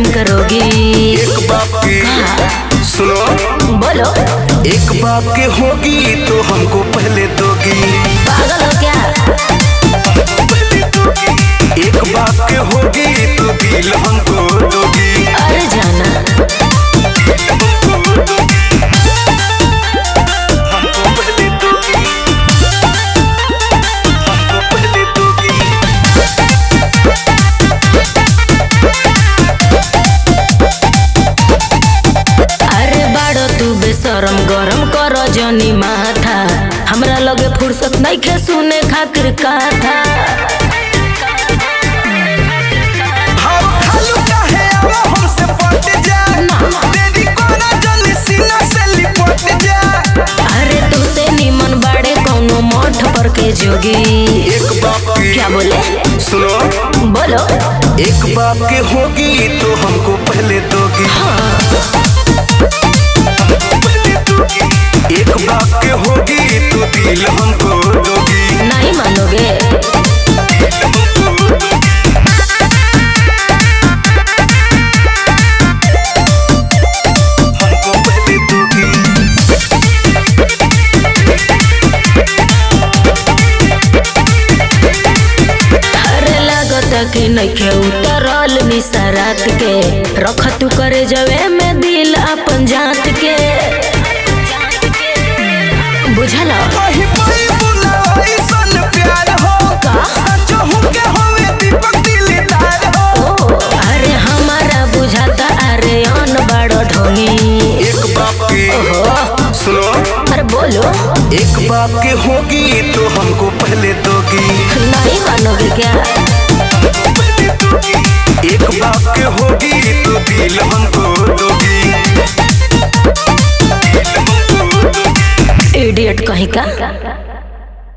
प्रेम करोगी। एक बाप की सुनो, बोलो। एक बाप के होगी तो हमको पहले दोगी। पागल हो क्या? एक बाप के होगी तो दिल हमको दोगी। अरे जाना हमको पहले दोगी, हमको पहले दोगी। अरे बाड़ो तू बेशरम गरम कर जनी माथा, हमरा लगे फुर्सत नइखे सुने खातिर कथा। हम खालू काहे आवा हमसे पट जा, तेरी कोना जल्दी सीना से लिपट जा। अरे तुसे निमन बाड़े कोनो मठ पर के जोगी। एक बाप की क्या बोले? सुनो, बोलो। एक बाप के होगी तो हमको पहले दोगी। हाँ। एक बाप के होगी तो दिल हमको दोगी। नहीं मानोगे? हमको पहले दोगी। अरे लागत कि नइखे उतरल निशा रात के, रख तू करे जवे में दिल अपन जात के। बुझल? कहीं कोई बुलाए सन प्यार हो, सच हूँ के होवे दीपक दिलदार हो। ओ अरे हमारा बुझाता अरे अन बड़ो ढोंगी। एक बाप की ओहो। सुनो, अरे बोलो। एक बाप के होगी तो हमको पहले दोगी। नहीं मानोगे क्या? एक बाप के होगी तो दिल हमको दोगी। इडियट कहीं का।